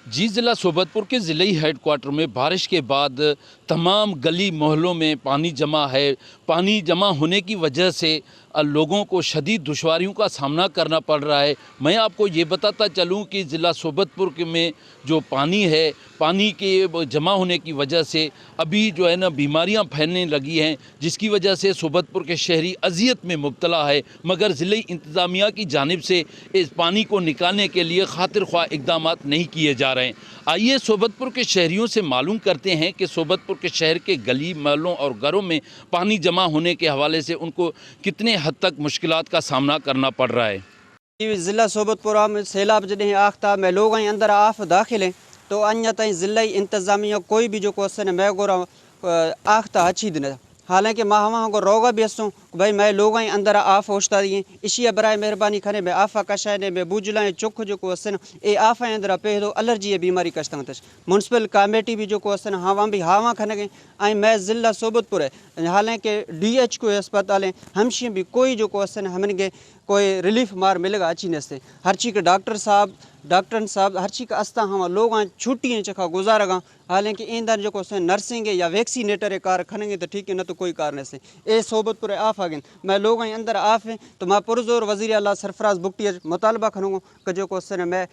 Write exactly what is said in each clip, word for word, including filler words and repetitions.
جی، ضلع صحبت پور کے ضلعی ہیڈ کوارٹر میں بارش کے بعد تمام گلی محلوں میں پانی جمع ہے۔ پانی جمع ہونے کی وجہ سے، آ، لوگوں کو شدید دشواریوں کا سامنا کرنا پڑ رہا ہے۔ میں آپ کو یہ بتاتا چلوں کہ ضلع صحبت پور کے میں جو پانی ہے، پانی کے جمع ہونے کی وجہ سے ابھی جو ہے نا، بیماریاں پھیلنے لگی ہیں، جس کی وجہ سے صحبت پور کے شہری اذیت میں مبتلا ہے، مگر ضلعی انتظامیہ کی جانب سے اس پانی کو نکالنے کے لیے خاطر خواہ اقدامات نہیں کیے جا رہے ہیں۔ آئیے صحبت پور کے شہریوں سے معلوم کرتے ہیں کہ صحبت پور کے شہر کے گلی محلوں اور گھروں میں پانی جمع ہونے کے حوالے سے ان کو کتنے حد تک مشکلات کا سامنا کرنا پڑ رہا ہے۔ ضلع صحبت پور میں سیلاب جڏهن آختا ۾ لوڳ ۽ اندر آف داخل هين، تو اڃا تائين ضلعي انتظاميه ڪوئي به جيڪو اسن ميگورا آختا اچي دن. حالانڪه مان هوان هنگو روغا به اسون ڀئي مئي لوڳ ۽ اندر آف اوشتا دي. اشيا برائي مهرباني کڻي ۾ آفا ڪشائي ۾ بوجلا ۽ چک جيڪو اسن اي آفا اندر پهدو الرجي بيماري ڪشتان تش. منسپل ڪاميٽي به جيڪو اسن هاوان به هاوان کڻي ۽ مئي ضلع صحبت پور حالانڪه ڊي ايڇ ڪيو اسپتال همشي به ڪوئي جيڪو اسن همن کي کوئی ریلیف مار ملگا اچی نستے. ہرچیک ڈاکٹر صاحب، ڈاکٹرن صاحب ہرچیک استا ہاں لوگاں چھٹی ہیں چکھا گزارگاں. حالانکہ ایندان جکو سن نرسنگ یا ویکسینیٹر کار کھنگے تو ٹھیک ہے، نہ تو کوئی کار نستے. اے صحبت پورے آف آگن. میں لوگاں اندر آف ہیں تو میں پرزور وزیر اعلیٰ سرفراز بگٹی مطالبہ کھنوں کہ جکو سن میں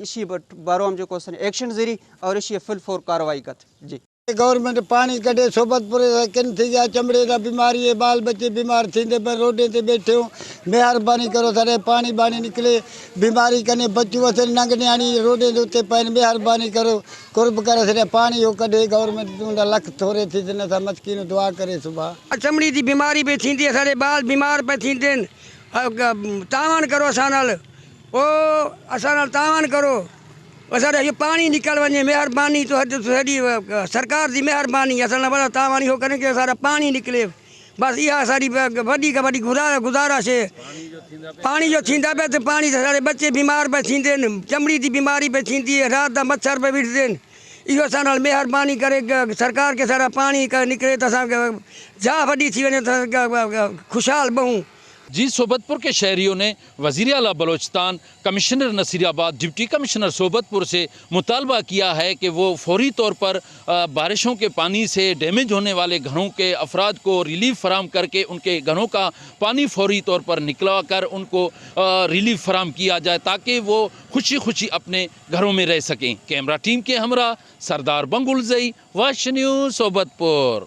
اسی باروں جکو سن ایکشن زیری اور اسی فل فور کاروائی کت. جی. گورنمنٹ پاݨی کڈھے، صحبت پورے دا کن تھی ڳیا، چمڑے دا بیماری ہے، ٻال ٻچے بیمار تھیندے پئن، روڈیں تے ٻیٹھے ہوں، مہربانی کرو ساݙے پاݨی ٻاݨی نکلے، بیماری کنے بچوں، اساݙے ننگ نیاݨی روڈیں دے اتے پئن، مہربانی کرو، قرب کر اساݙے پاݨی ہو کڈھے، گورنمنٹ توں دا لکھ تھورے تھیسن، اساں مسکین دعا کرے صبح. چمڑی دی بیماری پئی تھیندی ہے، ساݙے ٻال بیمار پئے تھیندن، تعاون کرو اساں نال. او اساں نال تعاون کرو، اساݙا ایہو پاݨی نکل ونڄے، مہربانی تہاݙی، ساݙی سرکار دی مہربانی، اساں نال وݙا تعاون ایہو کرن کہ اساݙا پاݨی نکلے، بس ایہا ساݙی وݙی کوں وݙی گزارش ہے. پاݨی جو تھیندا پئے تے پاݨی تے ساݙے ٻچے بیمار پئے تھیندن، چمڑی دی بیماری پئے تھیندی ہے، رات دا مچھر پئے وڑدن، ایہو اساں نال مہربانی کرے، سرکار کہ ساݙا پاݨی نکلے تے اساں جاہ وݙی تھی ونڄے تے خوشحال ٻہوں. جی صحبت پور کے شہریوں نے وزیر اعلی بلوچستان، کمشنر نصیر آباد، ڈپٹی کمشنر صحبت پور سے مطالبہ کیا ہے کہ وہ فوری طور پر بارشوں کے پانی سے ڈیمیج ہونے والے گھروں کے افراد کو ریلیف فراہم کر کے ان کے گھروں کا پانی فوری طور پر نکلوا کر ان کو ریلیف فراہم کیا جائے تاکہ وہ خوشی خوشی اپنے گھروں میں رہ سکیں. کیمرہ ٹیم کے ہمراہ سردار بنگل زئی، واش نیوز، صحبت پور.